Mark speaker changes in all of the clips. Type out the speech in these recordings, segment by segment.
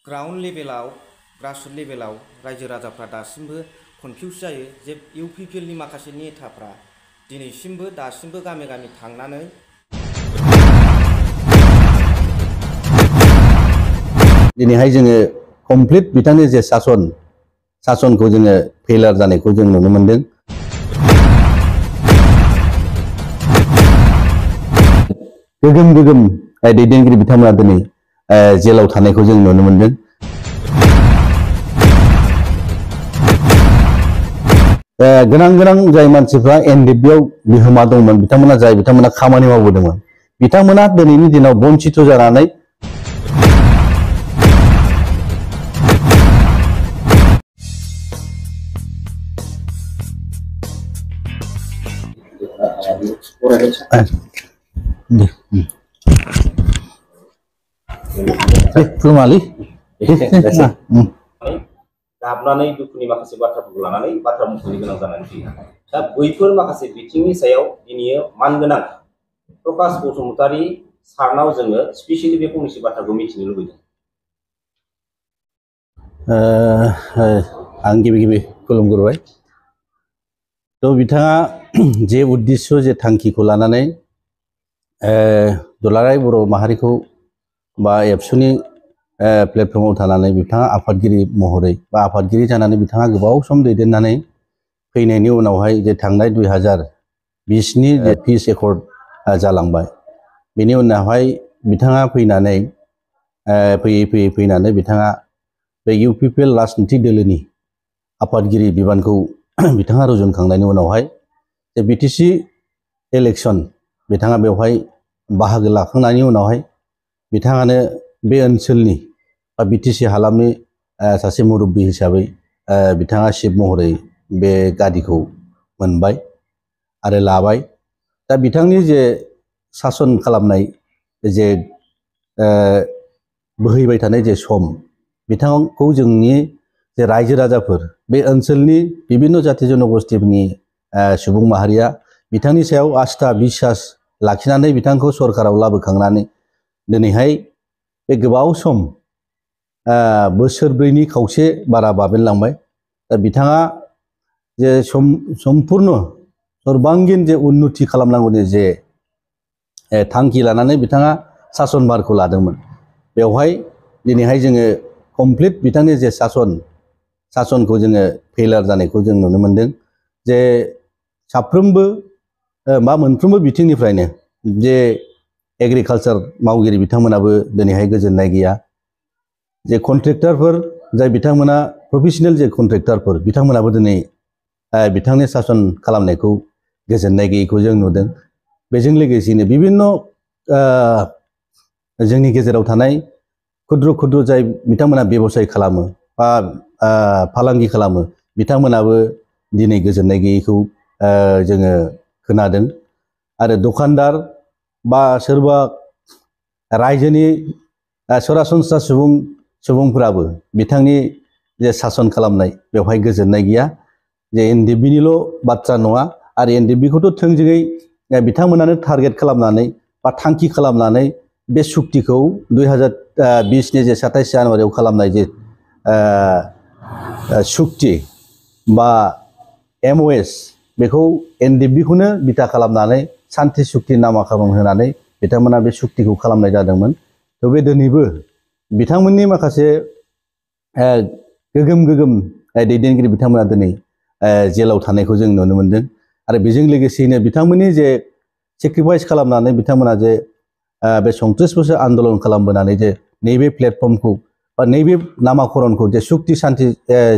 Speaker 1: Ground लेभेलाव grassroot लेभेलाव रायजो राजाफ्रा दासिमबो कनफिउज जायो जे इउपिपिएलनि माखासे नेताफ्रा दासिमबो गामि गामि थांनानै
Speaker 2: दिनैहाय जोङो कमप्लिट बिथांनि जे सासनखौ जोङो फेलार जानायखौ जों नुनो मोनदों। गोगोम दैदेनगिरि बिथांमोना दिनै जेलाव थानायखौ जों नुनो मोनदों। गोनां जाय मानसिफ्रा एनडिएफबि आव बिहोमा दंमोन बिथांमोना खामानि मावबोदोंमोन बिथांमोना दिनैनि दिनाव बन्चित जानानै
Speaker 3: गाबनानै दुखुनि माखासे बाथ्राफोरखौ लानानै बाथ्रा मख'नो गोनां जानानै फैयो। दा बैफोर माखासे बिथिंनि सायाव दिनै मानगोनां प्रकाश बसुमतारी सारनाव जोङो स्पेसियेलि बे फंनैसो बाथ्राखौ मिथिनो लुबैदों।
Speaker 2: आं गिबि खुलुमग्रोबाय। थ' बिथाङा जे उद्देश्य जे थांखिखौ लानानै दुलाराय बर' माहारिखौ बा एबसुनि प्लेटफर्माव थानानै बिथाङा आफादगिरि महरै बा आफादगिरि जानानै बिथाङा गोबाव सम दैदेननानै फैनायनि उनावहाय जे थांनाय 2020नि जे पिस एकर्ड जालांबाय। बेनि उनावहाय बिथाङा फैनानै फैनानै बिथाङा बे इउपिपिएल राजनितिक दोलोनि आफादगिरि बिबानखौ बिथाङा रुजुनखांनायनि उनावहाय जे बिटिसि इलेक्सन बिथाङा बेवहाय बाहागो लाखांनायनि उनावहाय बिथाङानो बे ओनसोलनि बा बिटिसि हालामनि सासे मुरब्बी हिसाबै बिथाङा चिफ महरै बे गादिखौ मोनबाय आरो लाबाय। दा बिथांनि जे सासन खालामनाय जे बोहैबाय थानाय जे सम बिथांखौ जोंनि जे रायजो राजाफोर बे ओनसोलनि बिभिन्न जाथि जनगोष्ठीनि सुबुं माहारिया बिथांनि सायाव आस्था बिश्वास लाखिनानै बिथांखौ सरकाराव लाबोखांनानै दिनैहाय बे गोबाव सम बोसोरब्रैनि खावसे बारा बाबेनलांबाय। दा बिथाङा जे सम्पुर्ण सर्बांगिन जे उन्नति खालामनांगौनि जे थांखि लानानै बिथाङा सासनबारखौ लादोंमोन। बेवहाय दिनैहाय जोङो कमप्लिट बिथांनि जे सासनखौ जोङो फेलार जानायखौ जों नुनो मोनदों। जे साफ्रोमबो मोनफ्रोमबो बिथिंनिफ्रायनो जे एग्रिकालचार मावगिरि बिथांमोनाबो दिनैहाय गोजोननाय गैया। जे कन्ट्रेक्टरफोर जाय बिथांमोना प्रफेशनेल जे कन्ट्रेक्टरफोर बिथांमोनाबो दिनै बिथांनि सासन खालामनायखौ गोजोननाय गैयैखौ जों नुदों। बेजों लोगोसेनो बिभिन्न जोंनि गेजेराव थानाय खुद्र जाय बिथांमोना बेबसाय खालामो बा फालांगि खालामो बिथांमोनाबो दिनै गोजोननाय गैयैखौ जोङो खोनादों। आरो दखानदार बा सोरबा रायजोनि सरासनस्रा सुबुंफोराबो बिथांनि जे सासन खालामनाय बेवहाय गोजोननाय गैया। जे एनडिएफबिनिल' बाथ्रा नङा आरो एनडिएफबिखौथ' थोंजोङै बिथांमोनानो टारगेट खालामनानै बा थांखि खालामनानै बे सुक्तिखौ 2020नि जे 27 जानुवारियाव खालामनाय जे सुक्ति बा MOS बेखौ एनडिएफबिखौनो बिथा खालामनानै सान्ति सुक्ति नामाकरन होनानै बिथांमोना बे सुक्तिखौ खालामनाय जादोंमोन। थ' बे दिनैबो बिथांमोननि माखासे गोगोम दैदेनगिरि बिथांमोना दिनै जेलाव थानायखौ जों नुनो मोनदों। आरो बेजों लोगोसेयैनो बिथांमोननि जे सेक्रिफाइस खालामनानै बिथांमोना जे बे 37 बोसोर आन्दलन खालामबोनानै जे नैबे प्लेटफर्मखौ बा नैबे नामाकरणखौ जे सुक्ति सान्ति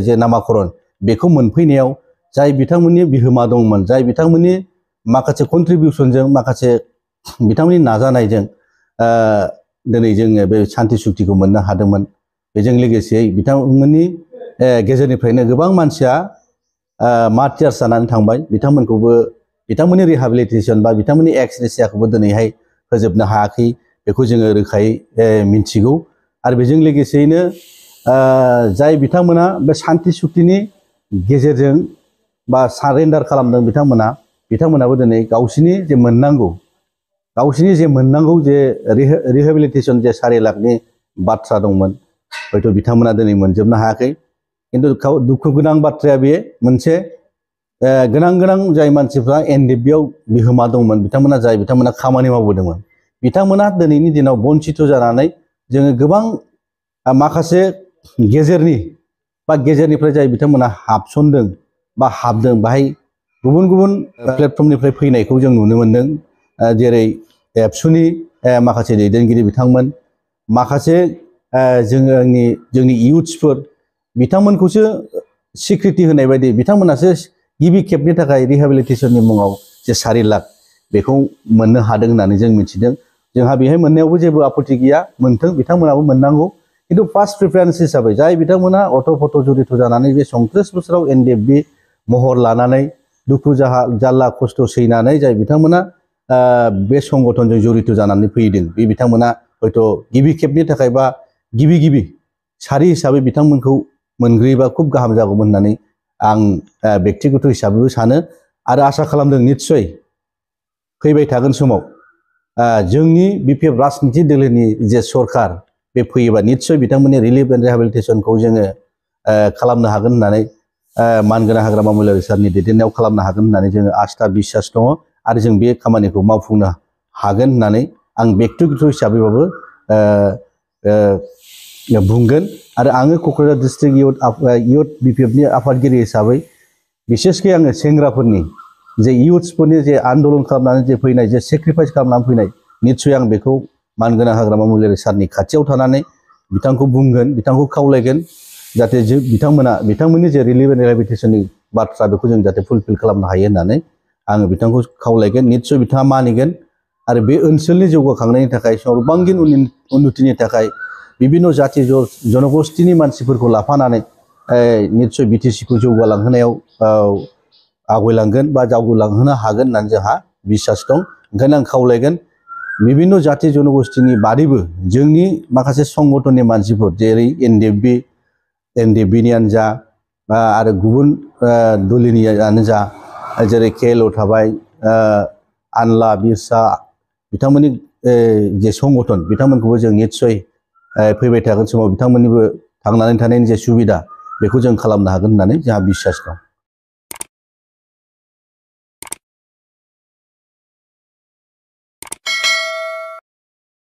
Speaker 2: जे नामाकरण बेखौ मोनफैनायाव जाय बिथांमोननि बिहोमा दंमोन, जाय बिथांमोननि माखासे कन्ट्रिबिउसनजों माखासे बिथांमोननि नाजानायजों दिनै जोङो बे सान्ति सुक्तिखौ मोननो हादोंमोन। बेजों लोगोसे बिथांमोननि गेजेरनिफ्रायनो गोबां मानसिया मार्टियार्स जानानै थांबाय। बिथांमोननि रिहेबिलिटेसन बा बिथांमोननि एक्सग्रेसियाखौबो दिनैहाय फोजोबनो हायाखै बेखौ जोङो रोखायै मिन्थिगौ। आरो बेजों लोगोसेयैनो जाय बिथांमोना बे सान्ति सुक्तिनि गेजेरजों बा सारेन्डार खालामदों बिथांमोनाबो दिनै गावसिनि जे मोननांगौ जे रिहेबिलिटेसन जे 4 लाखनि बाथ्रा दंमोन हयथ' बिथांमोना दिनै मोनजोबनो हायाखै खिन्थु दुखु गोनां बाथ्राया बे मोनसे गोनां जाय मानसिफ्रा एनडिएफबिआव बिहोमा दंमोन बिथांमोना खामानि मावबोदोंमोन बिथांमोना दिनैनि दिनाव बन्चित जानानै जोङो गोबां माखासे गेजेरनिफ्राय जाय बिथांमोना हाबसनदों बा हाबदों बाहाय गुबुन प्लेटफर्मनिफ्राय फैनायखौ जों नुनो मोन्दों जेरै एबसुनि माखासे दैदेनगिरि बिथांमोन माखासे जोंनि इयुथ्सफोर बिथांमोनखौसो स्वीकृति होनाय बायदि बिथांमोनासो गिबि खेबनि थाखाय रिहेबिलिटेसननि मुङाव जे 4 लाख बेखौ मोननो हादों होननानै जों मिथिदों जोंहा बेहाय मोननायावबो जेबो आपत्ति गैया मोनथों बिथांमोनाबो मोननांगौ खिन्थु फार्स्ट प्रिफारेन्स हिसाबै जाय बिथांमोना अथ' जड़ित जानानै बे 29 बोसोराव एनडिएफबि महर लानानै दुखु जारला खस्थ' सैनानै जाय बिथांमोना बे संगठनजों जड़ित जानानै फैदों बे बिथांमोना हयथ' गिबि खेबनि थाखाय बा गिबि सारि हिसाबै बिथांमोनखौ मोनग्रोयोबा खुब गाहाम जागौमोन होननानै आं व्यक्तिगत हिसाबैबो सानो आरो आसा खालामदों निस्सय फैबाय थागोन समाव जोंनि बिपिएफ राजनिति दोलोनि जे सरकार बे फैयोबा निस्सय बिथांमोननि रिलिफ एन्ड रिहेबिलिटेसनखौ जोङो खालामनो हागोन होननानै मानगोनां हाग्रामा महिलारि सारनि दैदेननायाव खालामनो हागोन होननानै जोङो आस्था बिश्वास दङ आरो जों बे खामानिखौ मावफुंनो हागोन होननानै आं व्यक्तिगत हिसाबैबाबो बुंगोन आरो आङो क'क्राझार डिस्ट्रिक्ट इयुथ बिपिएफनि आफादगिरि हिसाबै बिसेसकै आङो सेंग्राफोरनि जे इयुथ्सफोरनि जे आन्दलन खालामनानै जे फैनाय जे सेक्रिफाइस खालामनानै फैनाय निस्सय आं बेखौ मानगोनां हाग्रामा महिलारि सारनि खाथियाव थानानै बिथांखौ बुंगोन बिथांखौ खावलायगोन जाहाथे बिथांमोननि जे रिलिफ एन्ड रिहेबिलिटेसननि बाथ्रा बेखौ जों जाहाथे फुलफिल खालामनो हायो होननानै आङो बिथांखौ खावलायगोन निस्सय बिथाङा मानिगोन आरो बे ओनसोलनि जौगाखांनायनि थाखाय सर्बांगिन उन्नतिनि थाखाय बिभिन्न जाति जनगोष्ठीनि मानसिफोरखौ लाफानानै निस्सय बिटिसिखौ जौगालांहोनायाव आवगायलांगोन बा जावगालांहोनो हागोन होननानै जोंहा बिश्वास दं ओंखायनो आं खावलायगोन बिभिन्न जाति जनगोष्ठीनि बादैबो जोंनि माखासे संगठननि मानसिफोर जेरै एनडिएफबिनियानो जा आरो गुबुन दलिनियानो जा जेरै केएलअ थाबाय आनला बिरसा बिथांमोननि जे संगठन बिथांमोनखौबो जों निस्सय फैबाय थागोन समाव बिथांमोननिबो थांनानै थानायनि जे सुबिदा बेखौ जों खालामनो हागोन होननानै जोंहा बिश्वास दं